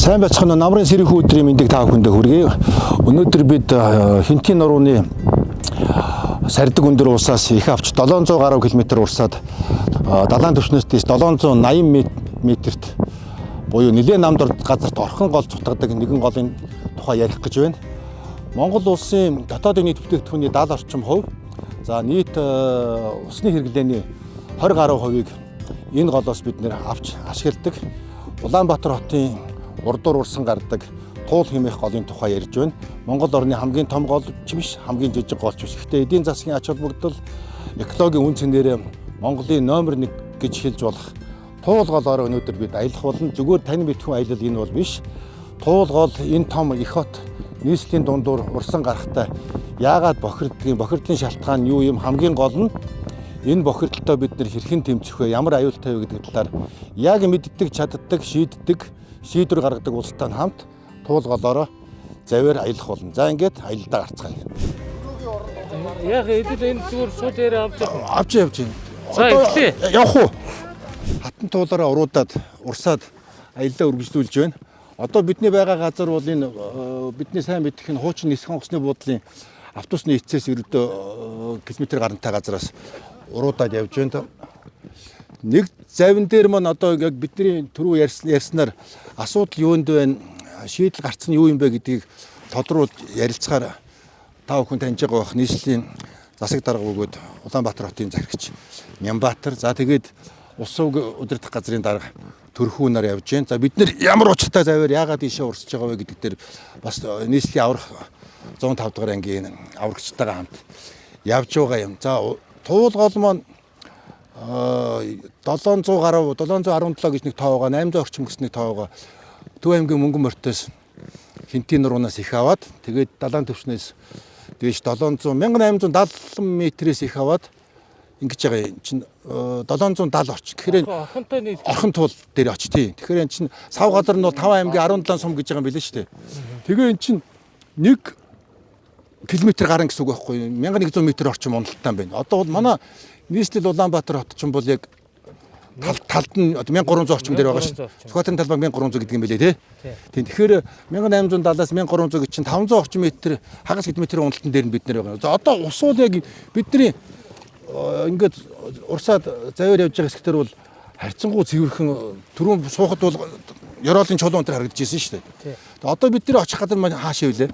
Сайн байцгаана уу? Намрын сэрэнхүү өдрийн мэндийг та бүхэндээ хүргэе. Өнөөдөр бид Хинтийн нурууны сардаг өндөр усаас их авч 700 гаруй километр урсаад далайн түвшнээс дээш 780 метрт буюу нэлээд намд газарт орхон гол цутгадаг нэгэн голын тухай ярих гэж байна. Монгол улсын дотоодын нийт бүтээгдэхүүний 70 орчим хувь, за нийт усны хэрэглээний 20 гаруй хувийг энэ голоос бид нэр авч ашигладаг. Улаанбаатар хотын урдуур урсан гардаг Туул хэмээх голын тухай ярьж байна. Монгол орны хамгийн том гол ч биш, хамгийн жижиг гол ч биш. Гэхдээ эдийн засгийн ач холбогдол, экологийн үн цэнээр Монголын номер 1 гэж хэлж болох Туул голоор өнөөдөр бид аялах болно. Зүгээр тань мэдхүн аялал энэ бол биш. Туул гол энэ том их хот нийслэлийн дундуур урсан гарахтай яагаад бохирдгийг, бохирдлын шалтгаан нь юу юм, хамгийн гол нь энэ бохирдолтой бид нэр хэрхэн тэмцэх вэ, ямар аюултай вэ гэдэг талаар яг мэддэг, чаддаг, шийддэг, шийдвэр гаргадаг улстай хамт Туул голоороо завиар аялах болно. За, ингээд аялалдаа гарцгаая. Яг эдэл энэ зүгээр сул яриа авч явах юм. Авч явж байна. За, эхлэе. Явах уу? Хатан туулаараа уруудаад урсаад аяллаа үргэлжлүүлж байна. Одоо бидний байгаа газар бол энэ бидний сайн мэдэх нь хуучин нисэх онгоцны буудлын автобусны эцээс ердөө километр гарантай газараас уруудаад явж байна. Нэг завин дээр маань одоо яг бидний түрүү ярьснаар асуудал юунд байна, шийдэл гарцсан юу юм бэ гэдгийг тодруулж ярилцахаар та бүхэн таньж байгаа бах нийслэлийн засаг дарга бөгөөд Улаанбаатар хотын захирагч Нямбатар. За, тэгээд ус ууг удирдах газрын дарга Төрхүү нар явж байна. За, бид нэр ямар учиртай завиар яагаад ийшээ урсж байгаа вэ гэдэг дээр бас нийслэлийн аврах 105 дугаар ангийн аврагчтайгаа хамт явж байгаа юм. За, Туул гол маань 700 гаруй, 717 гэж нэг тоо байгаа, 800 орчим гэсэн нэг тоо байгаа. Төв аймгийн мөнгөн морьтоос Хинтийн нуруунаас их аваад, тэгээд далайн түвшнээс дээш 700 1870 метрээс их аваад ингэж байгаа юм чинь 770 орчим. Тэгэхээр Орхонтой нийт орхон туул дээр очив тий. Тэгэхээр эн чинь сав газар нь бол 5 аймгийн 17 сум гэж байгаа юм билээ шүү дээ. Тэгээ эн чинь 1 километр гарan гэсэн үг байхгүй юу? 1100 метр орчим уналттай юм байна. Одоо бол манай нийслэл Улаанбаатар хот чинь бол яг тал талд нь одоо 1300 орчим дээр байгаа шүү 1300 дээ. орчим. Сүхбаатарын талбай 1300 гэдэг юм билээ тий. Тий. Тийм, тэгэхээр 1870-аас 1300 гэж чинь 500 орчим метр хагас километрийн уналтан дээр нь бид нэр байгаа. За, одоо ус уул яг бидний ингээд урсаад завиар явж байгаа хэсгээр бол харьцангуй цэвэрхэн, түрүүн суухад бол Ёроолын чулуун өнтер харагдаж ирсэн шүү дээ. Тий. Тэгээ одоо бид нэр очих газар маань хаашаа вүлээ?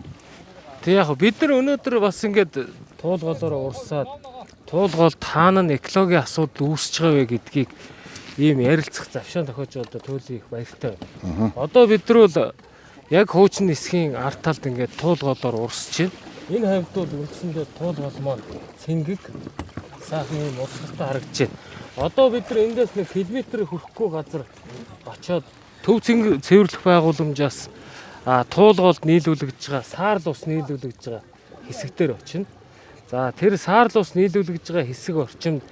Тэг яг бид нар өнөөдөр бас ингээд туул голоор урсаад туул гол таана нь экологийн асуудал үүсэж байгаа вэ гэдгийг ийм ярилцах завшаан тохиож одоо туйлын их баяртай байна. Одоо бид нар бол яг хуучин нисхийн ард талд ингээд туул голоор урсж байна. Энэ хавьд бол үндсэндээ туул гол маань цэнгэг сайхан ийм урсгалтай харагдаж байна. Одоо бид нар эндээс нэг километр хүрэхгүй газар очиод төв цэвэрлэх байгууламжаас туул голд нийлүүлэгдэж байгаа саарл ус нийлүүлэгдэж байгаа хэсэг дээр очино. За, тэр саарл ус нийлүүлэгдэж байгаа хэсэг орчимд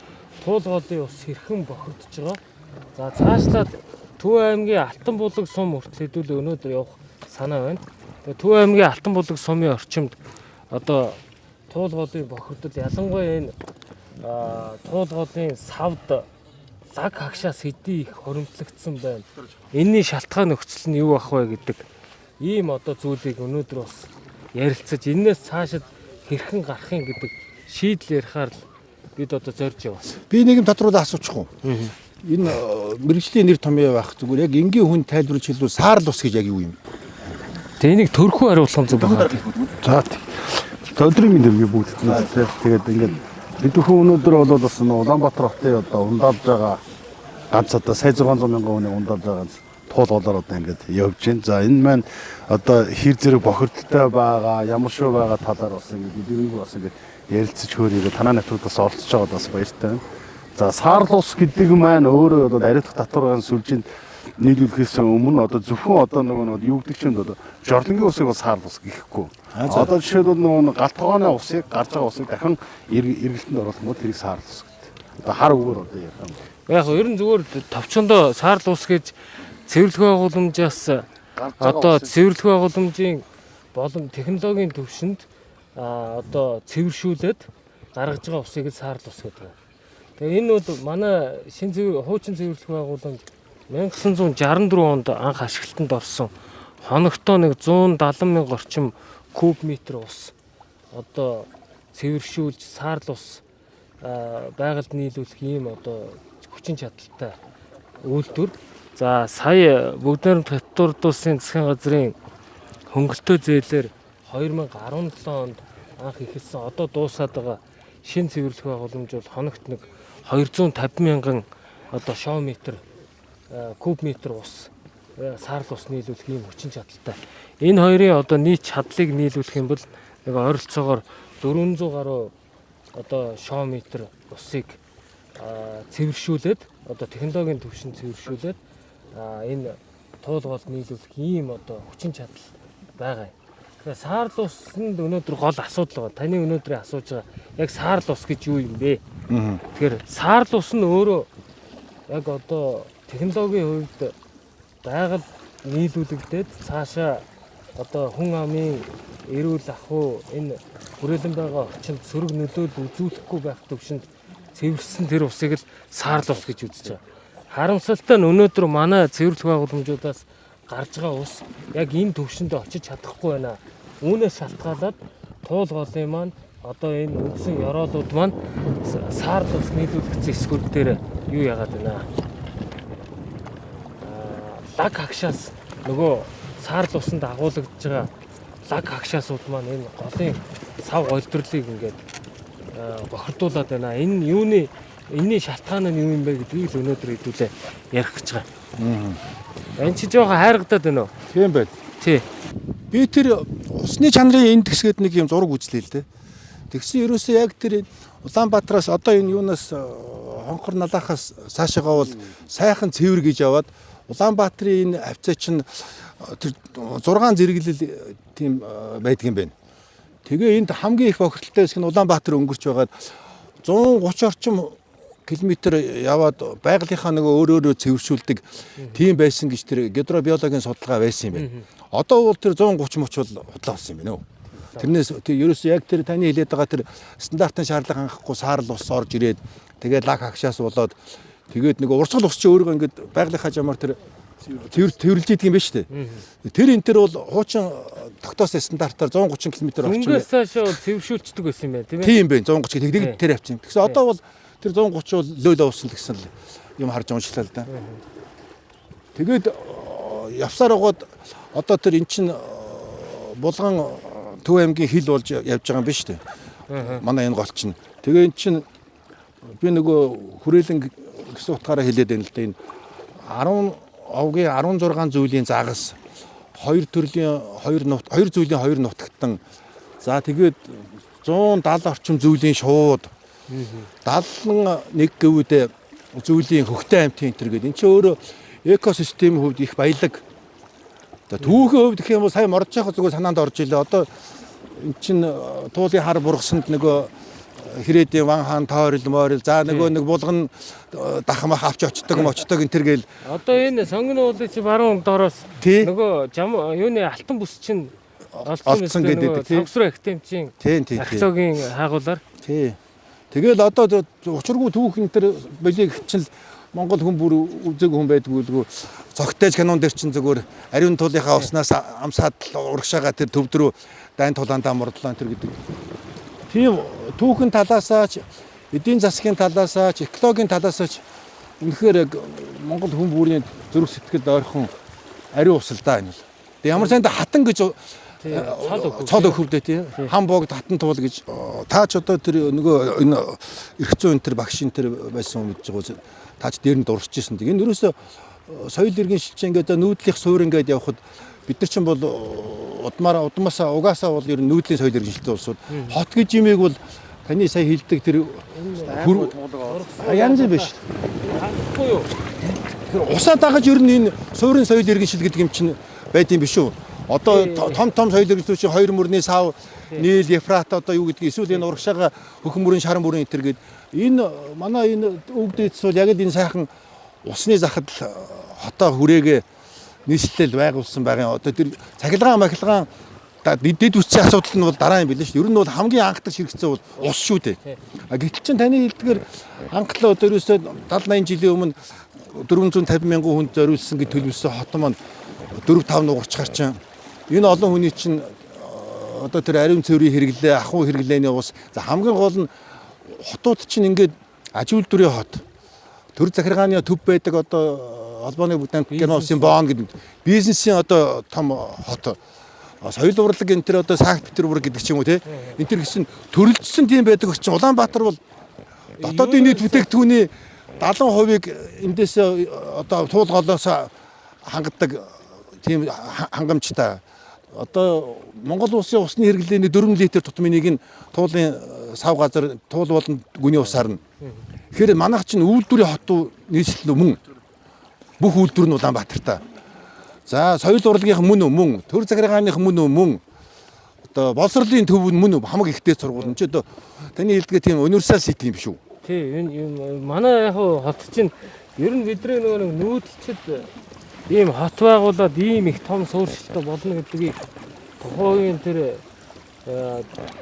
туул голын ус хэрхэн бохирдож байгаа. За, цаашлаад Төв аймгийн Алтан булаг сум хүртэл хэдүүлээ өнөөдөр явах санаа байна. Тэгээ Төв аймгийн Алтан булаг сумын орчимд одоо туул голын бохирдол, ялангуяа энэ туул голын савд лаг хагшаас хэдий их хоримтлагдсан байна. Энийний шалтгаан нөхцөл нь юу ах вэ гэдэг ийм одоо зүйлийг өнөөдөр бас ярилцаж, энээс цаашид хэрхэн гарах юм гэдэг шийдэл ярихаар л бид одоо зорж яваа. Би нэг юм тодруулаад асуучих уу? Энэ мэргэжлийн нэр томьёо байх, зүгээр яг энгийн хүн тайлбарлаж хэлбэл саарл ус гэж яг юу юм? Тэгээ энийг төрхөө хариулах нь зөв байна. За тий. За, өдрийн мэнд би бүгд тий. Тэгээд ингээд бид бүхэн өнөөдөр бол бас нөө Улаанбаатар хотын одоо ундаалж байгаа ганц одоо сая 600 мянган хүний ундаалж байгаа ганц туул голоор одоо ингээд явж байна. За, энэ маань одоо хэр зэрэг бохирдолтой байгаа, ямар шүү байгаа талаар бас ингээд бидний бас ингээд ярилцаж хөөрийгээ танаа навтууд бас оролцож байгаад бас баяртай байна. За, саарл ус гэдэг маань өөрөө одоо ариутгах татварын сүлжээнд нийлүүлэхээс өмнө одоо зөвхөн одоо нөгөө юу гэдэг чинь одоо жорлонгийн усыг бол саарл ус гэхгүй. Одоо жишээлбэл нөгөө нэг гал тогооны усыг, гарч байгаа усыг дахин эргэлтэнд оруулах юм бол тэрийг саарл ус гэдэг. Одоо хар үгээр одоо ярих юм. Яг ер нь зүгээр товчондоо саарл ус гэж цэвэрлэх байгууламжаас Гарч байгаа одоо усыг- цэвэрлэх байгууламжийн болон технологийн төвшөнд одоо цэвэршүүлээд гаргаж байгаа усыг л саарл ус гэдэг. Тэгээ энэ бол манай шин цэвэр хуучин цэвэрлэх байгууламж 1964 онд анх ашиглалтанд орсон Хоногтоо нэг 170 мянга орчим куб метр ус одоо цэвэршүүлж саарл ус байгальд нийлүүлэх ийм одоо хүчин чадалтай үйлдвэр. За сая Бүгд найрамдах Хятад улсын засгийн газрын хөнгөлтөө зээлээр 2017 онд анх эхэлсэн, одоо дуусаад байгаа шинэ цэвэрлэх байгууламж бол хоногт нэг 250 мянган одоо шоо метр, куб метр ус, саарл ус нийлүүлэх ийм хүчин чадалтай. Энэ хоёрын одоо нийт чадлыг нийлүүлэх юм бол нэг ойролцоогоор 400 гаруй одоо шоо метр усыг цэвэршүүлээд, одоо технологийн түвшинд цэвэршүүлээд, энэ туулголд нийлүүлэх ийм одоо хүчин чадал байгаа юм. Тэгэхээр саарл усанд өнөөдөр гол асуудал байгаа. Таны өнөөдрийн асууж байгаа яг саарл ус гэж юу юм бэ? Тэгэхээр саарл ус нь өөрөө яг одоо технологийн хувьд байгаль нийлүүлэгдээд цаашаа одоо хүн амын эрүүл ахуй, энэ хүрээлэн байгаа орчинд сөрөг нөлөөлөл үзүүлэхгүй байх төвшөнд цэвэрсэн тэр усыг л саарл ус гэж үзэж байгаа. Харамсалтай нь өнөөдөр манай цэвэрлэх байгууламжуудаас гарч байгаа ус яг энэ төвшөнд очиж чадахгүй байна. Үүнээс шалтгаалаад туул голын маань одоо энэ үндсэн ёроолууд маань саарл ус нийлүүлэгдсэн эсгүүд дээр юу яагаад байна? Лаг хагшаас, нөгөө саарл усанд агуулгадж байгаа лаг хагшаасууд маань энэ голын сав голдролыг ингээд бохирдуулаад байна. Энэ юуны, энэний шалтгаан нь юу юм бэ гэдгийг л өнөөдөр хэдүүлээ ярих гэж байгаа. Энэ чи жоохон хайргадаад байна уу? Тийм байна. Тий. Би тэр усны чанарын индекс гэдэг нэг юм зураг үзлээ л дээ. Тэгсэн ерөөсөө яг тэр Улаанбаатараас одоо энэ юунаас хонхор налаахаас цаашаагаа бол сайхан цэвэр гэж яваад, Улаанбаатарын энэ хавцаа чинь тэр 6 зэрэглэл тийм байдаг юм байна. Тэгээ энд хамгийн их бохирдолтой хэсэг нь Улаанбаатар өнгөрч байгаад 130 орчим километр яваад байгалийнхаа нөгөө өөр өөрөө цэвэршүүлдэг тийм байсан гэж тэр гидробиологийн судалгаа байсан юм байна. Одоо бол тэр 130 моч бол худлаа болсон юм байна уу. Тэрнээс тэр ерөөсөө яг тэр таны хэлээд байгаа тэр стандартын шаардлага хангахгүй саарл ус орж ирээд, тэгээд лаг хагшаас болоод, тэгээд нөгөө урсгал ус чи өөрийгөө ингээд байгалийнхаа жамаар тэр цэвэр цэвэрлж идэг юм байна шүү дээ. Тэр энэ тэр бол хуучин тогтоосон стандартаар 130 км орчим Өнгөөс цаашаа бол цэвэршүүлчихдэг байсан юм байна, тийм ээ? Тийм байх, 130 тэгдэг тэр явчихсан юм. Тэгсэн одоо бол тэр 130 бол лөөлөө уусан гэсэн л юм харж уншлаа л да. Тэгээд явсаар байгаад одоо тэр эн чин Булган Төв аймгийн хил болж явж байгаа юм биш үү? Манай энэ гол чинь. Тэгээ эн чин би нөгөө хүрээлэн гэсэн утгаараа хэлээд байна л да, энэ 10 овгийн 16 зүйлийн загас, хоёр төрлийн хоёр нут, хоёр зүйлийн хоёр нутагтан, за тэгээд 170 орчим зүйлийн шууд, 71 гэвүүдээ зүйлийн хөхтөн амьтын энэ төр гэдэг. Энд чинь өөрөө экосистемийн хувьд их баялаг. За, түүхийн хувьд гэх юм бол сая морж явах зүгээр санаанд орж илээ. Одоо эн чинь туулын хар бургасанд нөгөө хэрээдийн ван хаан тойрол мойрол, за нөгөө нэг булган дахмах авч очдог мочдог энэ төр гээл. Одоо энэ сонгоны уулын чи баруун доороос нөгөө жам юуны алтан бүс чинь олдсон гэдэг, тий. Цогцроо академичийн Тийм тийм тийм. археологийн хайгуулаар. Тий. Тэгэл одоо учиргүй түүх энэ төр болиг чинь Монгол хүн бүр үзег хүн байдгүй л цогтойж канон дээр чинь зүгээр ариун туулынхаа уснаас амсаад л урагшаага тэр төвд рүү дайн тулаандаа мордлоо энэ төр гэдэг. Тийм түүхэн талаасаа ч, эдийн засгийн талаасаа ч, экологийн талаасаа ч үнэхээр яг Монгол хүн бүрийн зүрх сэтгэлд ойрхон ариун ус л да энэ бол. Тэгээ ямар санда хатан гэж цол өхөв. Цол өхөвдөө, тий. Хам богд хатан туул гэж. Таач одоо тэр нөгөө энэ эрх зүйн энэ тэр багш энэ тэр байсан юм гэж байгаа. Таач дээр нь дурсаж ирсэн. Энэ ерөөсөө соёл иргэн шилжин ингээд нүүдлийнх суур ингээд явхад бид нар чинь бол удмаараа удмаасаа угаасаа бол ер нь нүүдлийн соёл иргэн шилжсэн улсууд хот гэж юмыг бол таны сая хэлдэг тэр хүр янз юм биш. Хангахгүй юу? Тэгэхээр усаа дагаж ер нь энэ суурин соёл иргэншил гэдэг юм чинь байд юм биш үү? Одоо том том соёл иргэншил чинь хоёр мөрний сав, Нийл, Ефрат, одоо юу гэдгийг, эсвэл энэ урагшаага хөхөн мөрийн, шар мөрийн энэ төр гээд энэ манай энэ өвөг дээдс бол яг л энэ сайхан усны захад л хотоо хүрээгээ нийслэл байгуулсан байгаа юм. Одоо тэр цахилгаан махилгаан дэд үтсийн асуудал нь бол дараа юм билээ шүү. Ер нь бол хамгийн анхдаг хэрэгцээ бол ус шүү дээ. А гэтэл чин таны хэлдгээр анхлаа одоо ерөөсөө 70 80 жилийн өмнө 450 мянган хүнд зориулсан гэж төлөвлөсөн хот маань 4 5 нугарчхаар чинь энэ олон хүний чинь одоо тэр ариун цэврийн хэрэглээ, ахуй хэрэглээний ус, за хамгийн гол нь хотууд чинь ингээд аж үйлдвэрийн хот, төр захиргааны төв байдаг, одоо холбооны бүгд найрамдах Герман улсын Бонн гэдэг бизнесийн одоо том хот, соёл урлаг энэ төр одоо Санкт Петербург гэдэг ч юм уу те, энэ төр гэсэн төрөлжсөн тийм байдаг чинь Улаанбаатар бол дотоодын нийт бүтээгдэхүүний 70%-ийг эндээс одоо туулголоос хангадаг тийм хангамжтай. Одоо Монгол улсын усны хэрэглээний 4 литр тутмын нэг нь туулын сав газар туул болон гүний усаар нь. Тэгэхээр манайх чинь үйлдвэрийн хотуу нийслэл мөн бүх үйлдвэр нь Улаанбаатартай. За, соёл урлагийнх мөн үү, мөн, төр захиргааных мөн үү, мөн, одоо боловсролын төв нь мөн үү, хамаг ихтэй сургууль нь чи одоо таны хэлдгээ тийм универсал city юм биш үү? Тий, энэ юм манай яг хуу хот чинь ер нь бидний нөгөө нэг нүүдэлчд ийм хот байгуулад ийм их том суурьшилтаа болно гэдгийг тухайн тэр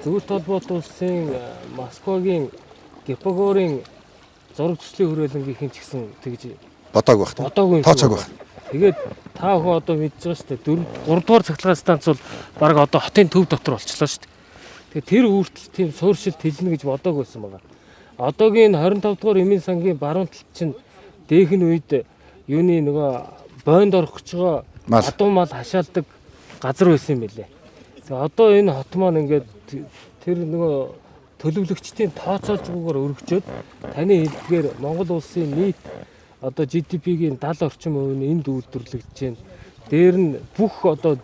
зөвлөлт холбоот улсын Москвагийн Гипогорын зураг төслийн хүрээлэнгийнхэн ч гэсэн тэгж Бодоог байх. бодоогүй юм шиг Тооцоог байх. Тэгээд та бүхэн одоо мэдж байгаа шүү дээ. 4 3 дугаар цахилгаан станц бол баг одоо хотын төв дотор болчлоо шүү дээ. Тэгээд тэр хүртэл тийм суурьшилт хэлнэ гэж бодоагүй байсан байгаа. Одоогийн 25 дугаар эмийн сангийн баруун талд чинь дээхэн үед юуны нөгөө бойнд орох гэж байгаа Мал. адуу мал хашаалдаг газар байсан юм билээ. Тэгээ одоо энэ хот маань ингээд тэр нөгөө төлөвлөгчдийн тооцоолжгүйгээр өргөжөөд таны хэлдгээр Монгол улсын нийт одоо GDP-гийн 70 орчим хувь нь энд үйлдвэрлэгдэж байна. Дээр нь бүх одоо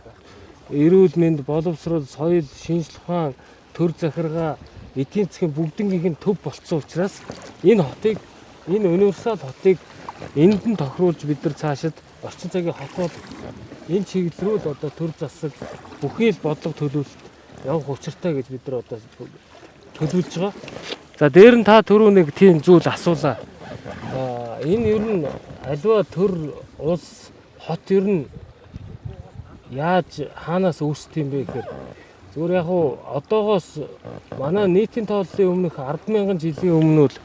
эрүүл мэнд, боловсрол, соёл, шинжлэх ухаан, төр захиргаа, эдийн засгийн бүгднгийнх нь төв болцсон учраас энэ хотыг, энэ универсал хотыг энд нь тохируулж бид нар цаашид орчин цагийн хот бол энэ чиглэл рүү л одоо төр засаг бүхий л бодлого төлөвлөлт явах учиртай гэж бид нар одоо төлөвлөж байгаа. За, дээр нь та түрүү нэг тийм зүйл асуулаа. Энэ ер нь аливаа төр улс хот ер нь яаж хаанаас үүсдэг юм бэ гэхээр зүгээр яг уу одоогоос манай нийтийн тооллын өмнөх 10,000 жилийн өмнө л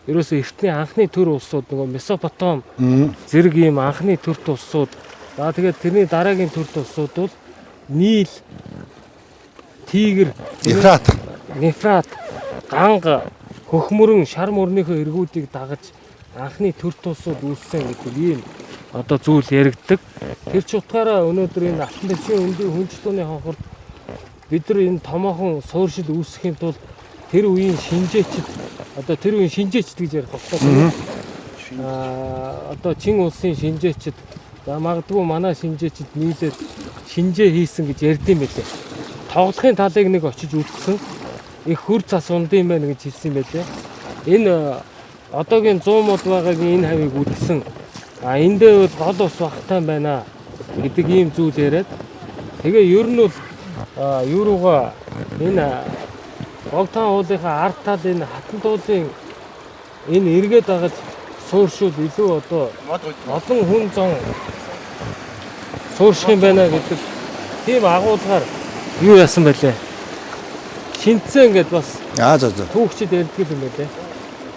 ерөөсөө эртний анхны төр улсууд нөгөө Месопотам зэрэг ийм анхны төрт улсууд, за тэгээд тэрний дараагийн төрт улсууд бол Нил, Тигр, Ефрат. Нефрат, Ганга, хөхмөрөн, шар мөрнийхөө эргүүдийг дагаж анхны төрт улсууд үүссэн гэдэг ийм одоо зүйл яригддаг. Тэр ч утгаараа өнөөдөр энэ алтан дэвшийн өндийн хүндлүүний хонхорд бид нар энэ томоохон суурьшил үүсгэхийн тулд тэр үеийн шинжээчд, одоо тэр үеийн шинжээчд гэж ярих байхгүй. Одоо Чин улсын шинжээчд, за магадгүй манай шинжээчд нийлээд шинжээ хийсэн гэж ярьдсан байлээ. Тоглохын талыг нэг очиж үзсэн. Их хөр цас ундын байна гэж хэлсэн байлээ. Энэ одоогийн 100 мод байгаагийн энэ хавийг үзсэн. А эндээ бол гол ус багтай байна гэдэг ийм зүйл яриад. Тэгээ ер нь бол юу руугаа энэ Богтан уулынхаа ард тал энэ хатан туулын энэ эргээд дагаж сууршуул илүү одоо олон хүн зон суурших юм байна гэдэг тийм агуулгаар юу яасан бэлээ. Шинцэн ингээд бас Аа, за за. түүхчид ярьдаг юм байлээ.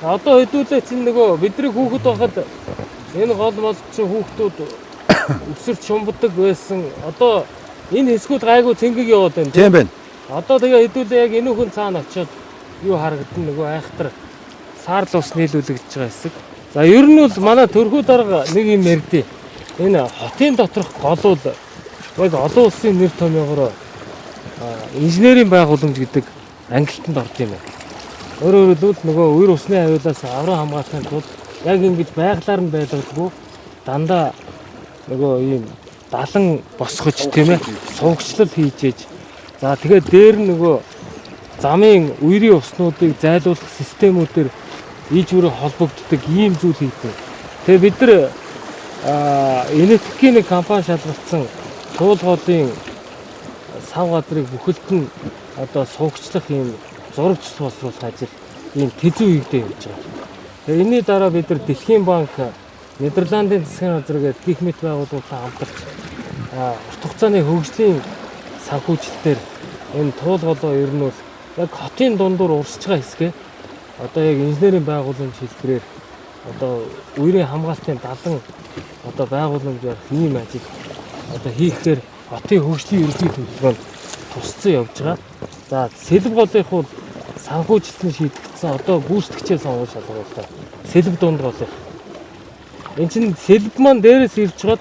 Одоо хэдүүлээ чинь нөгөө бидний хүүхэд байхад энэ гол мол чинь хүүхдүүд өсөрч шумбдаг байсан. Одоо энэ хэсгүүд гайгүй цэнгэг яваад байна. Тийм байна. Одоо тэгээ хэдүүлээ яг энэ хүн цаана очиод юу харагдана, нөгөө айхтар саарл ус нийлүүлэгдэж байгаа хэсэг. За, ер нь бол манай төрхүү дарга нэг юм ярьдээ. Энэ хотын доторх гол бол яг олон улсын нэр томьёогоор инженерийн байгууламж гэдэг ангилтанд орд юм байна. Өөрөөр хэлбэл нөгөө үер усны аюулаас авран хамгаалахын тулд яг ингэж байглаар нь байлгадаггүй, дандаа нөгөө ийм далан босгож, тийм ээ, сувгчлал хийж ээж, за тэгээд дээр нь нөгөө замын үерийн уснуудыг зайлуулах системүүдээр иж бүрээ холбогддог ийм зүйл хийдэг. Тэгээ бид нар энэтхэгийн нэг компани шалгагдсан туулгоолын сав газрыг бүхэлд нь одоо сувгчлах ийм зураг төсөл боловсруулах ажил ийм тэзүү хийгдээ явж байгаа. Тэгээ энэний дараа бид нар Дэлхийн банк, Нидерландын засгийн газар гээд гих мэт байгууллагуудтай хамтарч урт хугацааны хөгжлийн санхүүжилтээр энэ туулголоо ер нь бол яг хотын дундуур урсж байгаа хэсгээ одоо яг инженерийн байгууламж хэлбэрээр одоо үерийн хамгаалтын далан одоо байгууламж барих ийм ажил одоо хийхээр хотын хөгжлийн ерөнхий төлөвлөгөө нь тусцсан явж байгаа. За, сэлб голынх бол санхүүжилтэн шийдэгдсэн. Одоо гүйцэтгэгчээ сонгож шалгарууллаа. Сэлб дунд голынх. Энд чинь сэлб маань дээрээс ирж чад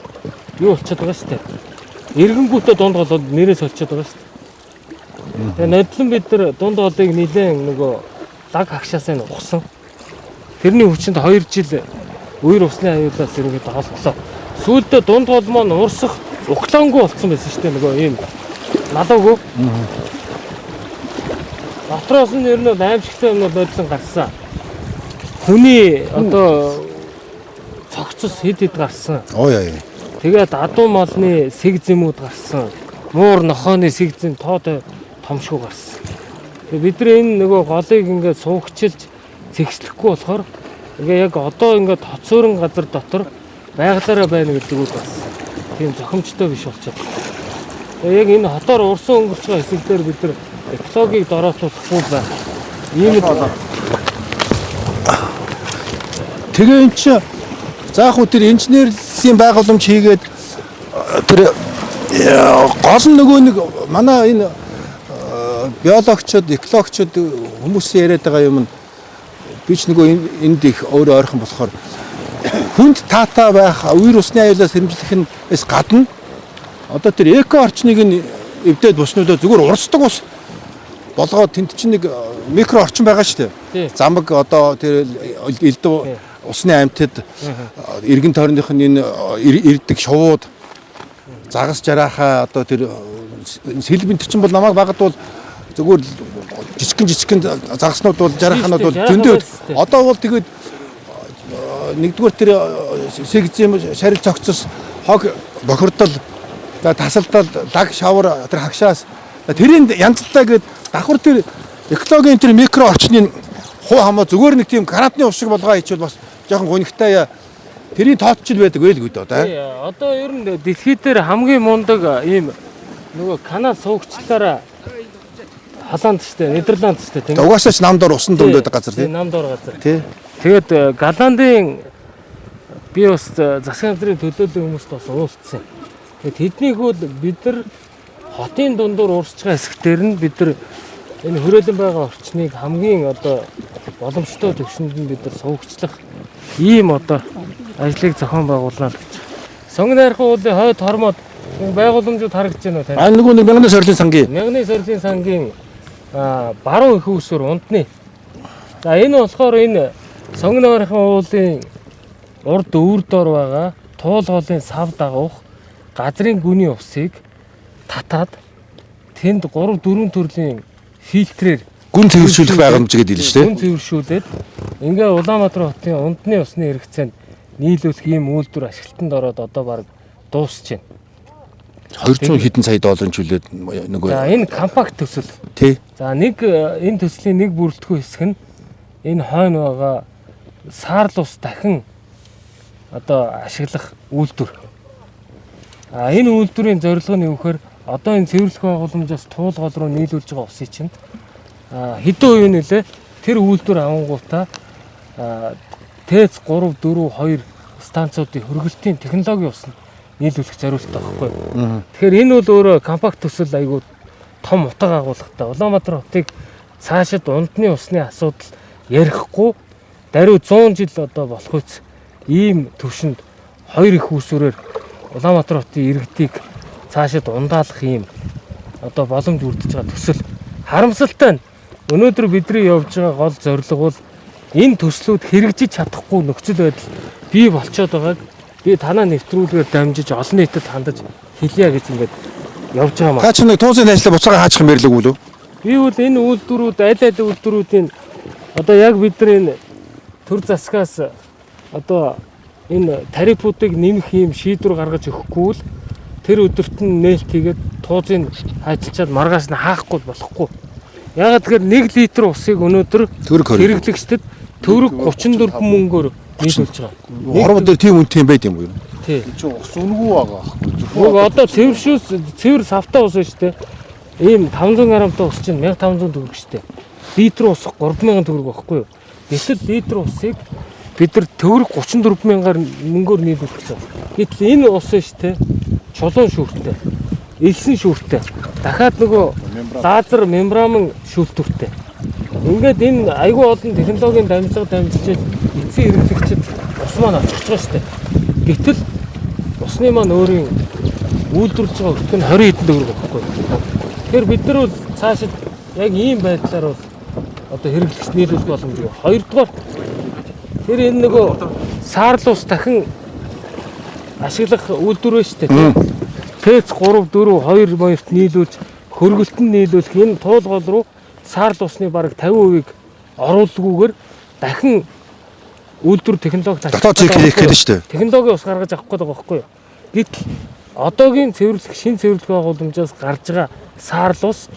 юу болчиход байгаа шүү дээ. Иргэнгүүтээ дунд голоод нэрээс болчиход байгаа шүү дээ. Тэгээ нодлон бид нар дунд голыг нилээн нөгөө лаг хагшаасаа нь ухсан. Тэрний хүчинд 2 жил үер усны аюулаас ерөнхийдөө холдлоо. Сүүлдээ дунд гол маань урсах ухлаангүй болцсон байсан шүү дээ, нөгөө ийм налуугүй. Дотроос нь ер нь аимшигтай юмнууд нодлон гарсан. Хүний одоо цогцос хэд хэд гарсан. Ой ой. Тэгээд адуу малны сэг зэмүүд гарсан. Муур нохооны сэг зэм тоод томшгүй гарсан. Тэгээд бид нар энэ нөгөө голыг ингээд суугчилж зэгслэхгүй болохоор ингээ яг одоо ингээд тоцоорон газар дотор байгалаараа байна гэдэг үг бас тийм зохимжтой биш болчиход. Тэгээд яг энэ хотоор урсан өнгөрч байгаа хэсэг дээр бид нар экологийг дороотуулахгүй байх. Ийм л. Тэгээ эн чинь за яг хуу тэр инженерлийн байгууламж хийгээд тэр гол нь нөгөө нэг манай энэ биологчид, экологчид хүмүүсийн яриад байгаа юм нь би ч нөгөө энд их өөрөө ойрхон болохоор хүнд таатай байх, үер усны аюулаас сэрэмжлэх нь эс гадна одоо тэр эко орчныг нь эвдээд буснуудаа зүгээр урсдаг ус болгоод тэнд чинь нэг микро орчин байгаа шүү дээ. Замаг одоо тэр элдв усны амьтад, эргэн тойрных нь энэ ирдэг шувууд, загас жараахаа одоо тэр сэлбэн тэр чинь бол намайг багад бол зүгээр жижигхэн жижигхэн загаснууд бол жарааханууд бол зөндөө. Одоо бол тэгээд нэгдүгээр тэр сэгзэм шарил цогцос хог бохирдол тасалдал лаг шавар тэр хагшаас тэрийг янзлаа гээд давхар тэр экологийн тэр микро орчны хуу хамаа зүгээр нэг тийм карантины ус шиг болгоо хийчихвэл бас жоохон гонигтай тэрийн тооцчил байдаг байл гэдэг одоо. Одоо ер нь дэлхий дээр хамгийн мундаг ийм нөгөө канал суугчлаараа Холланд штэ, Нидерланд штэ тийм. Угаасаа ч нам дор усан дунд байдаг газар тийм. Нам дор газар. Тий. Тэгээд Голландын би бас засгийн газрын төлөөллийн хүмүүст бас уулзсан. Тэгээд тэдний хөл бид нар хотын дундуур урсж байгаа хэсэгтэр нь бид нар энэ хүрээлэн байгаа орчныг хамгийн одоо боломжтой төвшөнд нь бид нар суугчлах ийм одоо ажлыг зохион байгуулнаа л гэж. Сонгон найрхан уулын хойд хормоод байгууламжууд харагдаж байна уу тань? Аа нөгөө нэг Мянганы сорилын сангийн. Мянганы сорилын сангийн баруун их усүр ундны. За энэ болохоор энэ Сонгон найрхан уулын урд өвөр дор байгаа туул голын сав дагуух газрын гүний усыг татаад тэнд 3 4 төрлийн фильтрээр гүн цэвэршүүлэх байгууламж гэдэг хэлнэ шүү дээ. Гүн цэвэршүүлээд ингээ Улаанбаатар хотын ундны усны хэрэгцээнд нийлүүлэх ийм үйлдвэр ашиглалтанд ороод одоо баг дуусч байна. 200 хэдэн сая долларын чөлөөд нөгөө. За энэ компакт төсөл. Тий. За нэг энэ төслийн нэг бүрэлдэхүүн хэсэг нь энэ хойно байгаа саарл ус дахин одоо ашиглах үйлдвэр. А энэ үйлдвэрийн зорилго нь юу гэхээр одоо энэ цэвэрлэх байгууламжаас туул гол руу нийлүүлж байгаа усыг чинь хэдэн хувийн нөлөө тэр үйлдвэр авангуудаа ТЭЦ 3 4 2 станцуудын хөргөлтийн технологийн усанд нийлүүлэх зорилттой байхгүй. Тэгэхээр энэ бол өөрөө компакт төсөл, айгүй том утга агуулгатай. Улаанбаатар хотыг цаашид ундны усны асуудал ярихгүй даруй 100 жил одоо болох үс ийм төвшөнд хоёр их үүсвэрээр Улаанбаатар хотын иргэдийг цаашид ундаалах ийм одоо боломж бүрдэж байгаа төсөл. Харамсалтай нь өнөөдөр бидний явж байгаа гол зорилго бол энэ төслүүд хэрэгжиж чадахгүй нөхцөл байдал бий болчоод байгааг би танаа нэвтрүүлгээр дамжиж олон нийтэд хандаж хэлье гэж ингээд явж байгаа маа. Та чинь нэг туусын ажлаа буцаага хаачих юм байрлал үү? Би бол энэ үйлдвэрүүд аль аль үйлдвэрүүдийн одоо яг бид нар энэ төр засгаас одоо энэ тарифуудыг нэмэх ийм шийдвэр гаргаж өгөхгүй л тэр өдөрт нь нээлт хийгээд туузыг хайчилчаад маргааш нь хаахгүй болохгүй. Ягаад тэгэхээр 1 литр усыг өнөөдөр хэрэглэгчдэд төгрөг 34 мөнгөөр нийлүүлж байгаа. Хорвоо дээр тийм үнэтэй юм байд юм уу? Тий. Чи ус үнэгүй байгаа аахгүй. Зөвхөн одоо цэвэршүүс цэвэр савтай ус шүү дээ. Ийм 500 грамтай ус чинь 1500 төгрөг шүү дээ. Литр ус 3000 төгрөг байхгүй юу? Гэтэл литр усыг бид нар төгрөг 34 мянгаар мөнгөөр нийлүүлэх гэж байна. Гэтэл энэ ус шүү дээ. Чулуун шүүртэй. Элсэн шүүртэй. Дахиад нөгөө лазер мембран шүүлтүүртэй. Ингээд энэ айгүй олон технологийн дамжлага дамжиж эцсийн хэрэглэгчид ус маань очих байгаа шүү дээ. Гэтэл усны маань өөрийн үйлдвэрлэж байгаа өртөг нь 20 хэдэн төгрөг байхгүй. Тэгэхээр бид нар бол цаашид яг ийм байдлаар бол одоо хэрэглэгч нийлүүлэх боломжгүй. Хоёрдугаар, тэр энэ нөгөө саарл ус дахин ашиглах үйлдвэр байна шүү дээ. ТЭЦ 3 4 2 моёрт нийлүүлж, хөргөлтөнд нийлүүлэх энэ туул гол руу саарл усны бараг 50%-ийг оруулалгүйгээр дахин үйлдвэр технологи Дотоод цикл хийх гээд шүү дээ. Технологийн ус гаргаж авах гээд байгаа байхгүй юу? Гэтэл одоогийн цэвэрлэх, шин цэвэрлэх байгууламжаас гарч байгаа саарл ус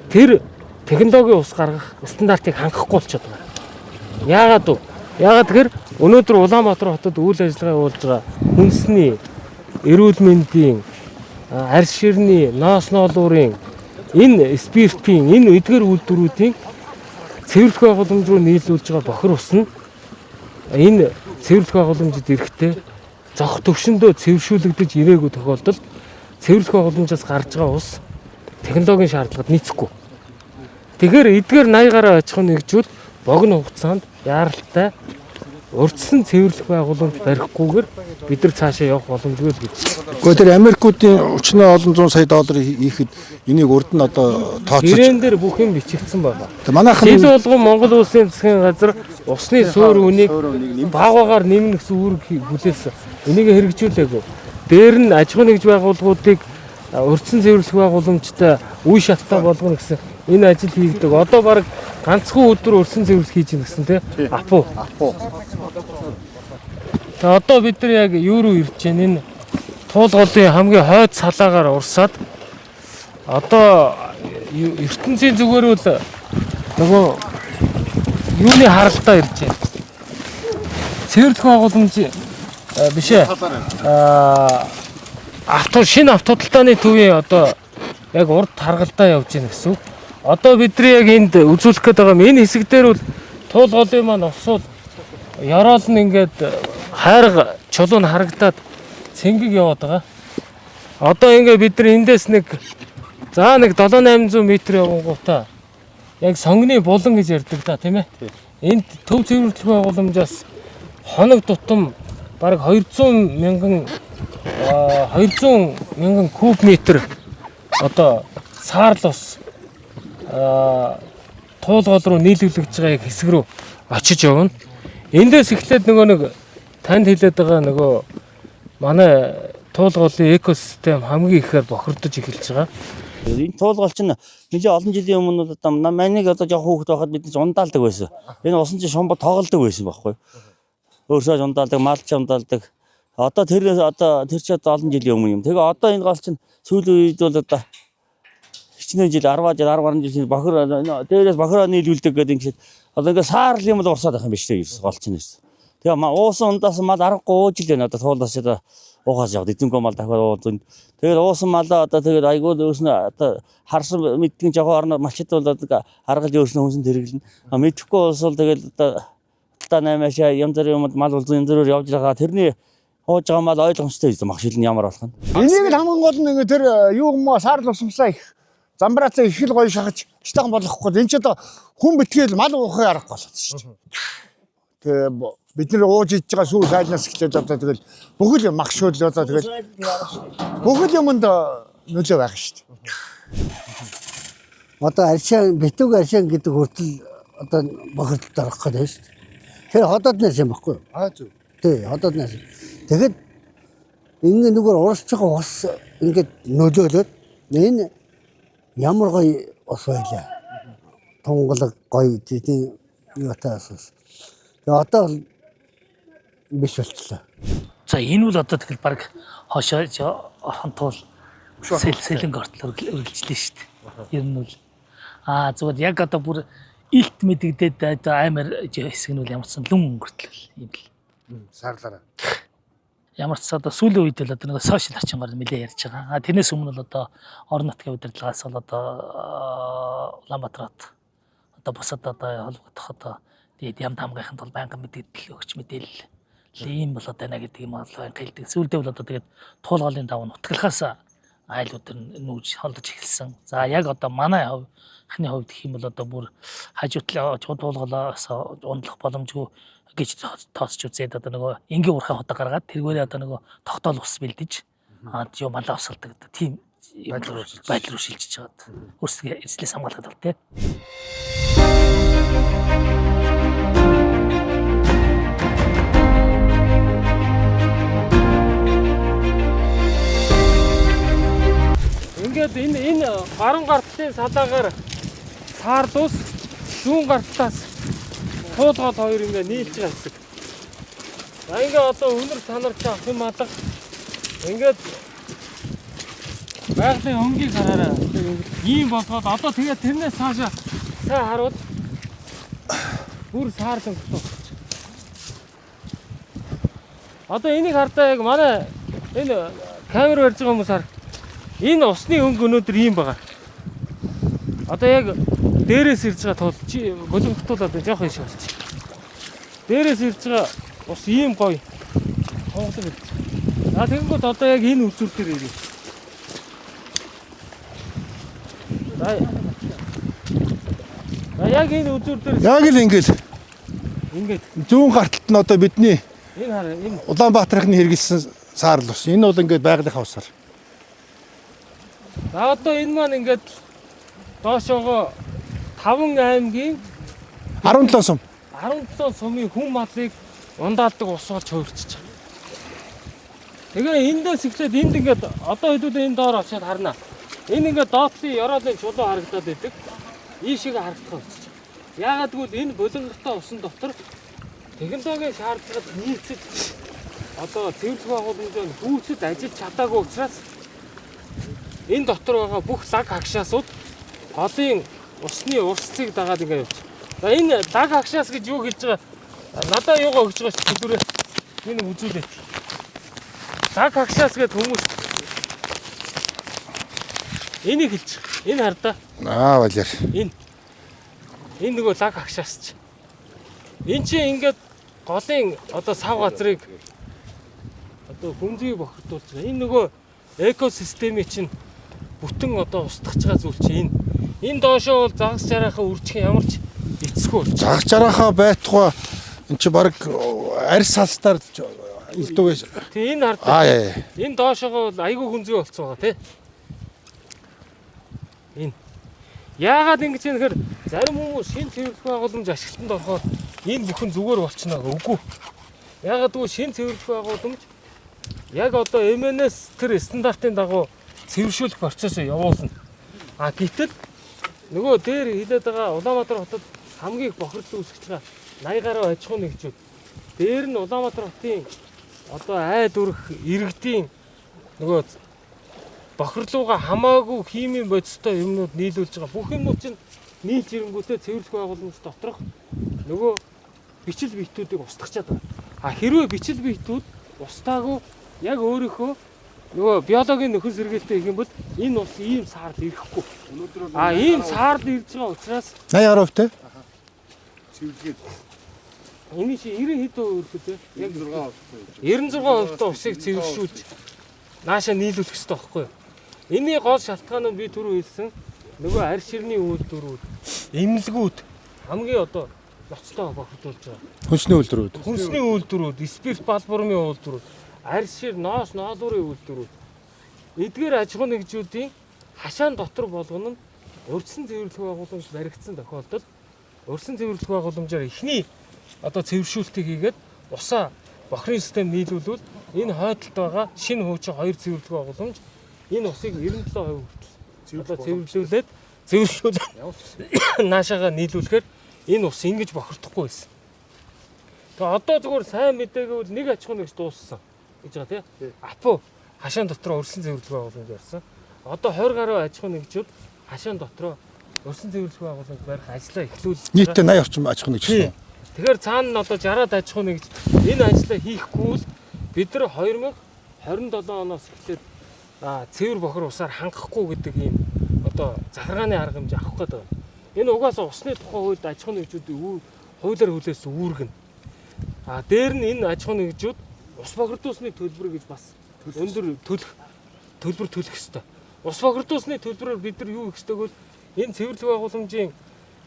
тэр технологийн ус гаргах стандартыг хангахгүй болчиход байгаа. Яагаад вэ? Яагаад тэгэхээр өнөөдөр Улаанбаатар хотод үйл ажиллагаа явуулж байгаа хүнсний, эрүүл мэндийн, арь ширний, ноос ноолуурын, энэ спиртийн, энэ эдгээр үйлдвэрүүдийн цэвэрлэх байгууламж руу нийлүүлж байгаа бохир ус нь энэ цэвэрлэх байгууламжид ирэхдээ зохих төвшөндөө цэвэршүүлэгдэж ирээгүй тохиолдолд цэвэрлэх байгууламжаас гарч байгаа ус технологийн шаардлагад нийцэхгүй. Тэгэхээр эдгээр 80 гаруй аж ахуйн нэгжүүд богино хугацаанд яаралтай урьдчилан цэвэрлэх байгууламж барихгүйгээр бид нар цаашаа явах боломжгүй л гэж. Гэхдээ тэр Америкуудын өчнөө олон зуун сая доллар хийхэд энийг урд нь одоо тооцож Гэрээн дээр бүх юм бичигдсэн байна. Манайхан Жил болгон Монгол Улсын засгийн газар усны суур үнийг баг багаар нэмнэ гэсэн үүрэг хүлээсэн. Энийг хэрэгжүүлээгүй. Дээр нь аж ахуйн нэгж байгууллагуудыг урьдчилан цэвэрлэх байгууламжтай үе шаттай болгоно гэсэн энэ ажил хийгдэг. Одоо баг ганцхан өдөр урьдчилан цэвэрлэх хийж гин гэсэн тий. Апу. Апу. Тэгээ одоо бид нар яг юу руу ирж байна? Энэ туул голын хамгийн хойд салаагаар урсаад одоо ертөнцийн зүгээр үл нөгөө юуны харалтаа ирж байна. Цэвэрлэх байгууламж биш ээ. Авто шинэ автодалдааны төвийн одоо яг урд таргалдаа явж байна гэсэн үг. Одоо бидний яг энд үзүүлэх гээд байгаа юм. Энэ хэсэг дээр бол туул голын маань усуул ёроол нь ингээд хайрга чулуу нь харагдаад цэнгэг яваад байгаа. Одоо ингээд бид нар эндээс нэг за нэг 7 800 м явангуудаа яг сонгоны булан гэж ярьдаг да, тийм ээ. Энд төв цэвэрлэх байгууламжаас хоног тутам бараг 200 мянган куб метр одоо саарл ус туул гол руу нийлүүлэгдэж байгаа яг хэсэг рүү очиж явна. Эндээс эхлээд нөгөө нэг танд хэлээд байгаа нөгөө манай туул голын экосистем хамгийн ихээр бохирдож эхэлж байгаа. Энэ туулгал чинь нэлээ олон жилийн өмнө одоо манайг одоо жоох хүүхэд байхад бид нар ундаалдаг байсан. Энэ усан чинь шумба тоглодог байсан байхгүй. Өөрсөө ундаалдаг, мал ч ундаалдаг. Одоо тэр одоо тэр чи одоо олон жилийн өмнө юм. Тэгээ одоо энэ гол чинь сүүлийн үед бол одоо хичнээн жил 10 жил 10 гаруй жил бохир дээрээс бохироо нийлүүлдэг гэдэг ингээд одоо ингээд саарл юм л урсаад байх юм биш үү гол чинь ерөөс. Тэгээ уусан ундаас мал аргагүй ууж л байна одоо туулаас одоо уухаас яваад эзэнгүй мал дахиад уулзсан. Тэгээд уусан малаа одоо тэгээд айгүй өөрснөө одоо харсан мэдгэн жоохон орно малчид бол одоо аргалж өөрснөө хүнсэн тэргэлнэ. Мэдэхгүй болсол тэгээд одоо 8 ашаа янз бүрийн юмд мал улзан янз бүрээр явж байгаа. Тэрний ууж байгаа мал ойлгомжтой юм ах шил нь ямар болох нь. Энийг л хамгийн гол нь тэр юу юм уу саарл усамсаа их замбраацаа их л гоё шахаж штан болохгүй. Энд ч одоо хүн битгээл мал уухын аргагүй болчихсон шүү дээ. Тэгээ бид нар ууж идж байгаа сүү сайлнаас эхлээд одоо тэгэл бүхэл мах шүл одоо тэгэл бүхэл юмд нөлөө байх шүү дээ. Одоо аршаан битүүг аршаан гэдэг хүртэл одоо бохирдолд орох гэдэг шүү дээ. Тэр ходоод нас юм баггүй юу? Аа зөв. Тий, ходоод нас. Тэгэхэд ингээ нөгөө уралж байгаа ус ингээд нөлөөлөөд энэ ямар гоё ус байлаа. Тунгалаг гоё тийм юутай ус. Тэгээ одоо бол биш болчлоо. За энэ бол одоо тэгэл баг хошоо орхон туул сэлэнг ортол үргэлжлэн шүү дээ. Ер нь бол зүгээр яг одоо бүр илт мэдэгдээд одоо аймар хэсэг нь бол ямар ч сан лүн өнгөртлөл юм л. Саарлаараа. Ямар ч сан одоо сүүлийн үед бол одоо нэг сошиал орчингаар нэлээ ярьж байгаа. Тэрнээс өмнө бол одоо орон нутгийн удирдлагаас бол одоо Улаанбаатар хот одоо бусад одоо холбогдох одоо тэгээд ям тамгийнханд бол байнгын мэдээлэл өгч мэдээлэл Ийм болоод байна гэдэг юм аа хэлдэг. Сүүлдээ бол одоо тэгээд туулгалын даваа нутгалахаас айлууд нь нүүж холдож эхэлсэн. За яг одоо манай хны хувьд гэх юм бол одоо бүр хажуутлын туулгалаас ундлах боломжгүй гэж тооцож үзээд одоо нөгөө энгийн урхаа хотоо гаргаад тэргээрээ одоо нөгөө тогтоол ус бэлдэж аа юу малаа усалдаг гэдэг тийм байдал руу шилжиж байгаад өөрсдөө эрсдлээс хамгаалахад бол тий. Ингээд энэ баруун гартлын салаагаар саарлуус зүүн гартлаас туулгал хоёр ингээд нийлж байгаа хэсэг. За ингээд одоо өнөр танарч авах юм алга. Ингээд байгалийн өнгийг хараарай. Ийм болгоод одоо тэгээд тэрнээс цаашаа сайн харуул бүр саарлан болчих. Одоо энийг хардаа яг манай энэ камер барьж байгаа хүмүүс хар. Энэ усны өнгө өнөөдөр ийм байгаа. Одоо яг дээрээс ирж байгаа тул чи болонготуулаад байна жоох иш болчих. Дээрээс ирж байгаа ус ийм гоё тунгалаг ирж байгаа. За тэгэнгүүт одоо яг энэ үзүүр дээр ирээ. За яг энэ үзүүр дээр Яг л ингээл ингээд зүүн гарталт нь одоо бидний энэ хараа энэ Улаанбаатархны хэрэгэлсэн саарл ус. Энэ бол ингээд байгалийнхаа усаар. За одоо энэ маань ингээд доошоогоо 5 аймгийн 17 сум. 17 сумын хүн малыг ундаалдаг ус болж хувирчиж байгаа. Тэгээ эндээс эхлээд энд ингээд одоо хэдүүлээ энэ доор очиод харна. Энэ ингээд доотлын ёроолын чулуу харагдаад байдаг. Ийшээ харагдах болчих. Яагаад гэвэл энэ булангартай усан дотор технологийн шаардлагад нийцэж одоо цэвэрлэх байгууламжийн хүйцэд ажиллаж чадаагүй учраас энэ дотор байгаа бүх лаг хагшаасууд голын усны урсцыг дагаад ингээд явчих. За энэ лаг хагшаас гэж юу хэлж байгаа? Надаа юугаа өгч байгаа ч төлөрөө энэ үзүүлээд. Лаг хагшаас гэд хүмүүс энийг хэлж байгаа. Энэ хардаа Аа балиар. энэ нөгөө лаг хагшаас ч. Эн чинь ингээд голын одоо сав газрыг одоо хүнзгийг бохирдуулж байгаа. Энэ нөгөө экосистемийн чинь бүтэн одоо устгах байгаа зүйл чинь энэ. Энэ доошоо бол загас жараахаа үржих ямар ч эцэхгүй болчих. Загас жараахаа байтугай эн чи баг арьс салстаар илдүү байж. Тэгээ энэ хардаа Аа яа. энэ доошоогоо бол айгүй хүнзгий болцсон байгаа тий. Энэ. Яагаад ингэж юм гэхээр зарим хүмүүс шин цэвэрлэх байгууламж ашиглалтанд орохоор энэ бүхэн зүгээр болчихно гэх үгүй. Яагаад гэвэл шин цэвэрлэх байгууламж яг одоо MNS тэр стандартын дагуу цэвэршүүлэх процессыг явуулна. А гэтэл нөгөө дээр хилээд байгаа Улаанбаатар хотод хамгийн их бохирдол үүсгэж байгаа 80 гаруй аж ахуйн нэгжүүд. Дээр нь Улаанбаатар хотын одоо айл өрх иргэдийн нөгөө бохирлууга хамаагүй химийн бодистой юмнууд нийлүүлж байгаа. Бүх юмнууд чинь нийлж ирэнгүүтээ цэвэрлэх байгууламж доторх нөгөө бичил биетүүдийг устгачаад байгаа. А хэрвээ бичил биетүүд устаагүй яг өөрийнхөө нөгөө биологийн нөхөр сэргийлтэй гэх юм бол энэ ус ийм саарл ирэхгүй. А ийм саарл ирж байгаа учраас 80 гаруй те. Цэвэрлэгээд энэ чи 90 хэд хувь өрхөд те? Яг 96% та усыг цэвэршүүлж нааша нийлүүлэх хэрэгтэй байхгүй юу? Энийний гол шалтгаан нь би түрүү хэлсэн нөгөө арь ширний үйлдвэрүүд, эмнэлгүүд хамгийн одоо ноцтой бохирдуулж байгаа. Хүнсний үйлдвэрүүд. Хүнсний үйлдвэрүүд, спирт балбурмын үйлдвэрүүд, арь шир, ноос, ноолуурын үйлдвэрүүд. Эдгээр аж ахуйн нэгжүүдийн хашаан дотор болгоно нь урьдчилан цэвэрлэх байгууламж баригдсан тохиолдолд урьдчилан цэвэрлэх байгууламжаар эхний одоо цэвэршүүлтийг хийгээд усаа бохирын систем нийлүүлвэл энэ хойдолд байгаа шинэ хуучин хоёр цэвэрлэх байгууламж энэ усыг 97% хүртэл одоо цэвэрлүүлээд цэвэрлүүлээд наашаага нийлүүлэхээр энэ ус ингэж бохирдохгүй байсан. Тэгээ одоо зүгээр сайн мэдээгүй бол нэг аж ахуйн нэгж дууссан гэж байгаа тий. Апу хашаан дотор өрсөн цэвэрлэх байгууламж барьсан. Одоо 20 гаруй аж ахуйн нэгжүүд хашаан дотроо өрсөн цэвэрлэх байгууламж барих ажлаа эхлүүлж байгаа. Нийтдээ 80 орчим аж ахуйн нэгж Тий. гэсэн. Тэгэхээр цаана нь одоо 60-аад аж ахуйн нэгж энэ ажлаа хийхгүй бол бид нар 2027 оноос эхлээд цэвэр бохор усаар хангахгүй гэдэг ийм одоо захиргааны арга хэмжээ авах гэдэг байна. Энэ угаасаа усны тухай хуульд аж ахуйн нэгжүүдийн хуулиар хүлээсэн үүрэг нь. А дээр нь энэ аж ахуйн нэгжүүд ус бохирдуулсны төлбөр гэж бас өндөр төлөх төлбөр төлөх ёстой. Ус бохирдуулсны төлбөрөөр бид нар юу хийх ёстойг бол энэ цэвэрлэг байгууламжийн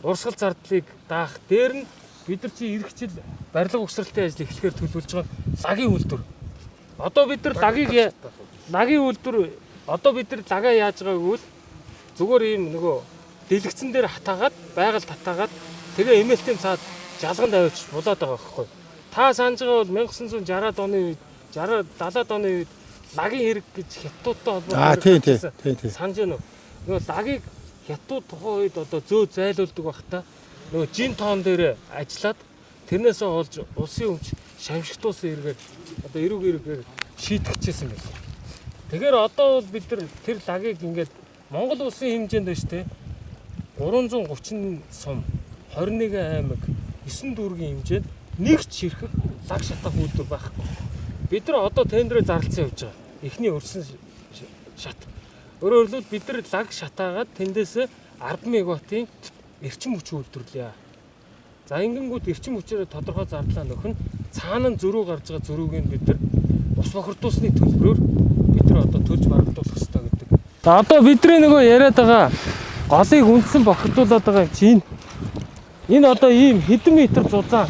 урсгал зардлыг даах. Дээр нь бид нар чи ирэх жил барилга угсралтын ажил эхлэхээр төлөвлөж байгаа лагийн үйлдвэр. Одоо бид нар лагийг лагийн үйлдвэр одоо бид нар лагаа яаж байгааг гэвэл зүгээр ийм нөгөө дэлгэцэн дээр хатаагаад байгаль татаагаад тэгээ эмээлтийн цаад жалганд авчиж булаад байгаа байхгүй. Та санаж байгаа бол 1960-аад оны үед 60 70-аад оны үед лагийн хэрэг гэж хятадтай холбоотой. Аа тий тий тий тий. Санаж байна уу? Нөгөө лагийг хятад тухайн үед одоо зөө зайлуулдаг байхдаа нөгөө жин тоон дээр ажиллаад тэрнээсээ олж улсын өмч шамшигтуулсан хэрэгээр одоо эрүүг эргээр шийтгэжсэн байсан. Тэгэхээр одоо бол бид нар тэр лагийг ингээд Монгол улсын хэмжээнд байна шүү дээ. 330 сум 21 аймаг 9 дүүргийн хэмжээнд нэг ч ширхэг лаг шатах үйлдвэр байхгүй. Бид нар одоо тендерээ зарласан явж байгаа. Эхний өрсөн шат. Өөрөөр хэлбэл бид нар лаг шатаагаад тэндээс 10 мегаваттын эрчим хүч үйлдвэрлэе. За ингэнгүүт эрчим хүчээр тодорхой зардлаа нөхөн цаана нь зөрүү гарч байгаа зөрүүг нь бид нар ус бохирдуулсны төлбөрөөр бид нар одоо төлж барагдуулах ёстой гэдэг. За одоо бидний нөгөө яриад байгаа голыг үндсэн бохирдуулаад байгаа юм чинь энэ одоо ийм хэдэн метр зузаан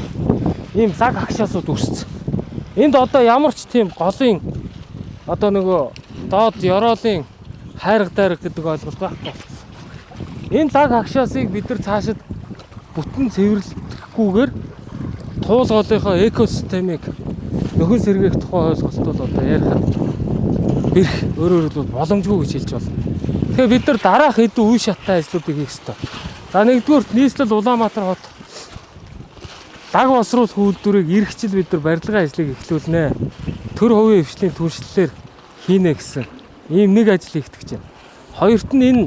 ийм лаг агшаасууд үүссэн. Энд одоо ямар ч тийм голын одоо нөгөө доод ёроолын хайрга дайрга гэдэг ойлголт байхгүй болсон. Энэ лаг агшаасыг бид нар цаашид бүтэн цэвэрлэхгүйгээр туул голынхоо экосистемийг нөхөн сэргээх тухай ойлголт бол одоо ярихад бэрх өөрөөр хэлбэл боломжгүй гэж хэлж байна. Тэгэхээр бид нар дараах хэдэн үе шаттай ажлуудыг хийх ёстой. За нэгдүгüүрт нийслэл Улаанбаатар хот лаг боловсруулах үйлдвэрийг ирэх жил бид нар барилгын ажлыг эхлүүлнэ. Төр хувийн хвшлийн түншлэлээр хийнэ гэсэн ийм нэг ажил хийх гэж байна. Хоёрт нь энэ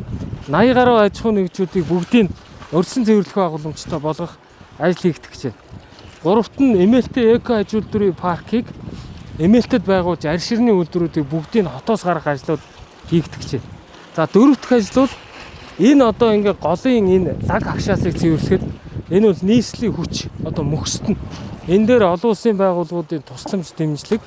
80 гаруй аж ахуйн нэгжүүдийг бүгдийг өрсөн цэвэрлэх байгууламжтай болгох ажил хийх гэж байна. Гуравт нь Эмээлтэй эко аж үйлдвэрийн паркийг Эмээлтэд байгуулж арь ширний үйлдвэрүүдийг бүгдийг нь хотоос гаргах ажлууд хийгдэх гэж байна. За дөрөв дэх ажил бол энэ одоо ингээ голын энэ лаг агшаасыг цэвэрлэхэд энэ бол нийслэлийн хүч одоо мөхсөд нь энэ дээр олон улсын байгууллагуудын тусламж дэмжлэг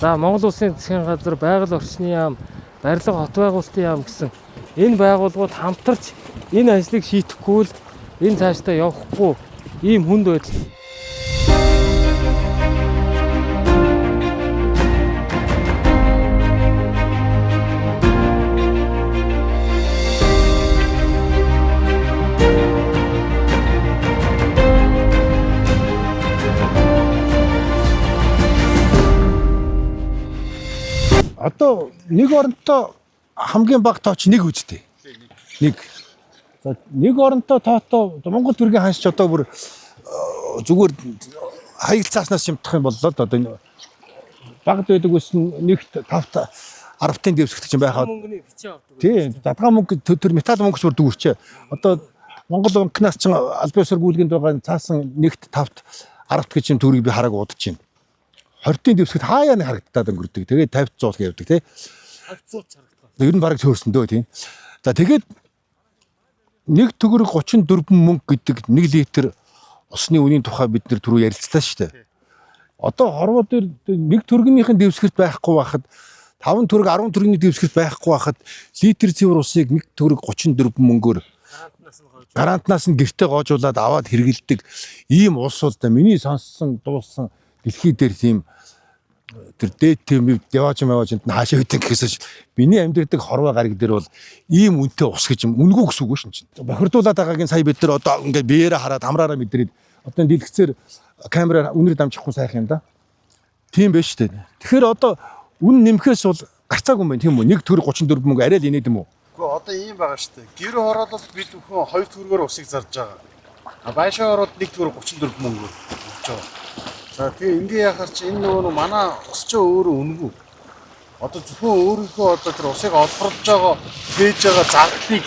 за Монгол улсын засгийн газар, байгаль орчны яам, барилга хот байгуулалтын яам гэсэн энэ байгууллагууд хамтарч энэ ажлыг шийдэхгүй л энэ цаашдаа явахгүй ийм хүнд байдал. Одоо нэг оронтой хамгийн бага тооч нэг үстэй. Нэг. За нэг оронтой тоотой Монгол төргийн ханш ч одоо бүр зүгээр хаягдцааснаас шимтэх юм боллоо л одоо энэ багад байдаг үс нь нэгт тавт аравтын дэвсгэгч юм байхад Мөнгөний бичээ авдаг. тий задгаа мөнгө тэр металл мөнгөс бүр дүүрчээ. Одоо Монгол банкнаас ч аль биесээр гүйлгэнд байгаа цаасан нэгт тавт аравт гэж юм төргийг би харааг удаж байна. 20-ын дэвсгэд хаяа нэг харагдаад өнгөрдөг. Тэгээд 50 100 явдаг тий. Хавцууч харагдах. Ер нь бараг төөрсөн дөө тийм. За тэгээд нэг төгрөг 34 мөнгө гэдэг 1 литр усны үнийн тухай бид нэр түрүү ярилцлаа шүү дээ. Одоо хорвоо дээр нэг төгрөгнийхэн дэвсгэрт байхгүй байхад 5 төгрөг 10 төгрөгийн дэвсгэрт байхгүй байхад литр цэвэр усыг 1 төгрөг 34 мөнгөөр Гарантнаас нь гойж. гарантнаас нь гэрте гоожуулад аваад хэрэгэлдэг ийм улс бол да миний сонссон дуусан дэлхий дээр тийм тэр дээд тийм яваач яваач энд хаашаа өгдөг гэхээс миний амьдрдаг хорвоо гариг дээр бол ийм үнэтэй ус гэж юм үнэгүй гэсэн үг шин чинь. Бохирдуулаад байгаагийн сая бид нар одоо ингээд биеэрээ хараад амраараа мэдрээд одоо энэ дэлгэцээр камераар үнэр дамжихгүй сайхан юм да. Тийм байж тээ. Тэгэхээр одоо үн нэмэхээс бол гарцаагүй юм байна тийм үү? Нэг төгрөг 34 мөнгө арай л инээд юм уу? Гэхдээ одоо ийм байгаа шүү дээ. Гэр хороолол бид бүхэн 2 төгрөгөөр усыг зарж байгаа. А байшин хороолол 1 төгрөг 34 мөнгөөр өгч байгаа. За тэгээ ингээ яхаар чи энэ нөгөө нэг манай ус ч өөрөө үнэгүй. Одоо зөвхөн өөрийнхөө одоо тэр усыг олборлож байгаа, тээж байгаа зардлыг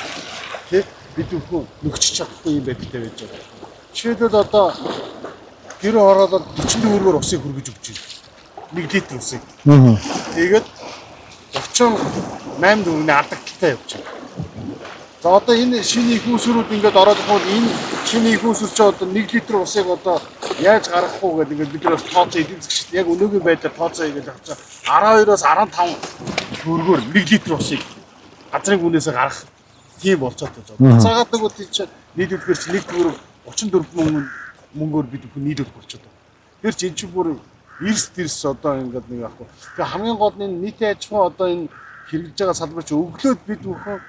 тий бид бүхэн нөхчж чадахгүй юм байдалтай байж байгаа. Жишээлбэл одоо гэр хороолол 40 төгрөгөөр усыг хүргэж өгч байна. 1 литр усыг. Тэгээд 38 төгрөгийн алдагдaltaй явж байна. За одоо энэ шинэ их усрүүд ингээд ороод ирэх бол энэ шинэ их усэр чи одоо 1 литр усыг одоо Яаж гаргах уу гэдэг ингээд бид нар бас тооцоо эдийн засгт яг өнөөгийн байдлаар тооцоо хийгээд авч 12-оос 15 төгрөгөөр 1 литр усыг газрын гүнээсээ гаргах тийм болцоотой байж байгаа. Буцаагаад нөгөө тий чинь нийлүүлэхээр чинь 1 төгрөг 34 мөнгөөр бид бүхэн нийлүүлэх болчиход байна. Тэр чинь энэ чинь бүр эрс дэрс одоо ингээд нэг яахгүй. Тэгээ хамгийн гол нь энэ нийтийн аж ахуй одоо энэ хэрэгжиж байгаа салбар чинь өглөөд бид бүхэн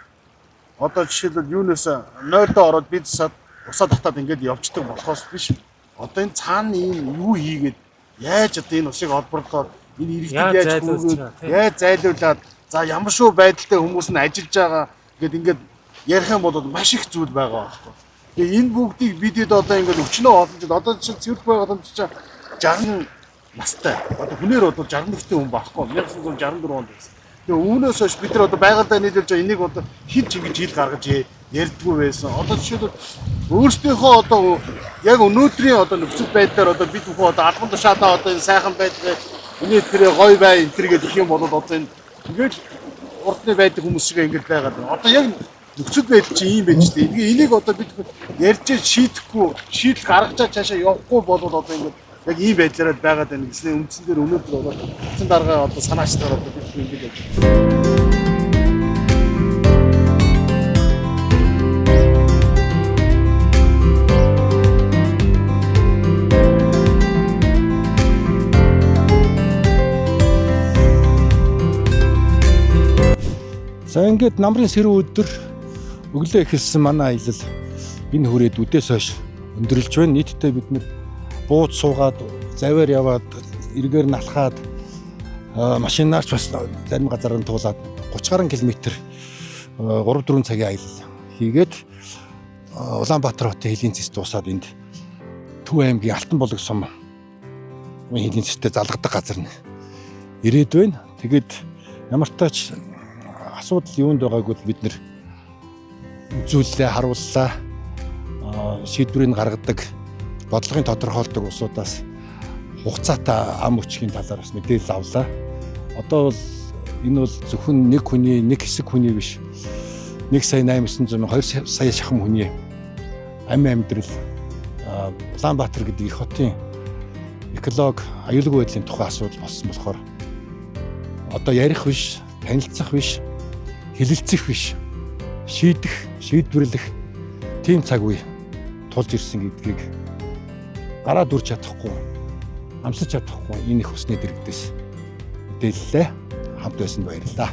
одоо жишээлбэл юунаас 0-доо ороод бизнесад усаа татаад ингээд явждаг болохоос биш. Одоо энэ цаана ийм юу хийгээд яаж одоо энэ усыг олборлоод энэ иргэдэд Яаж яаж зайлуулж хүүгээд байгаа, тийм. яаж зайлуулад за ямар шүү байдалтай хүмүүс нь ажиллаж байгаа гэд ингээд ярих юм бол маш их зүйл байгаа байхгүй. Тэгээ энэ бүгдийг бидэд одоо ингээд өчнөө олон жил одоо жишээ цэвэрлэх байгууламж чинь 60 настай. Одоо хүнээр бол 61 хүн байхгүй. 1964 онд байсан. Тэгээ үүнээс хойш бид нар одоо байгальдаа нийлүүлж байгаа энийг одоо хин ч ингэж хил гаргаж ярьдгүй байсан. Одоо жишээлбэл өөрсдийнхөө одоо яг өнөөдрийн одоо нөхцөл байдлаар одоо бид бүхэн одоо албан тушаалаа одоо энэ сайхан байдгаа энэ тэрэ гоё бай энэ тэр гэх юм бол одоо энэ ингээд урдны байдаг хүмүүс шиг ингэж байгаад байна. Одоо яг нөхцөл байдал чинь ийм байж тээ. Тэгээ энийг одоо бид ярьж шийдэхгүй, шийдэл гаргаж цаашаа явахгүй болвол одоо ингэж яг ийм байдлаараа байгаад байна гэсний үндсэн дээр өнөөдөр бол эцэн даргаа одоо санаачлахаар одоо бид ингэж явж байна. За ингээд намрын сэрүүн өдөр өглөө эхэлсэн манай аялал энэ хүрээд үдээс хойш өндөрлж байна. Нийтдээ бид нэр бууз суугаад, завиар яваад, эргээр налхаад машинаар ч бас зарим газар нь туулаад 30 гаруй километр 3 4 цагийн аялал хийгээд Улаанбаатар хотын хөлийн цэс дуусаад энд Төв аймгийн Алтан булаг сум хөлийн цэстэй залгадаг газар нь ирээд байна. Тэгээд ямар ч тач асуудал юунд байгааг бол бид нэр үзүүллээ, харууллаа. Шийдвэрийг гаргадаг, бодлогын тодорхойлдог улсуудаас хугацаатай ам өчгийн талаар бас мэдээлэл авлаа. Одоо бол энэ бол зөвхөн нэг хүний, нэг хэсэг хүний биш. 1 сая 800 мянга, 2 сая шахам хүний амь амьдрал Улаанбаатар гэдэг их хотын эколог, аюулгүй байдлын тухай асуудал болсон болохоор одоо ярих биш, танилцах биш, хэлэлцэх биш, шийдэх, шийдвэрлэх тийм цаг үе тулж ирсэн гэдгийг гараа дүрж чадахгүй, амсаж чадахгүй энэ их усны дэргэдээс мэдээллээ. Хамт байсанд баярлалаа.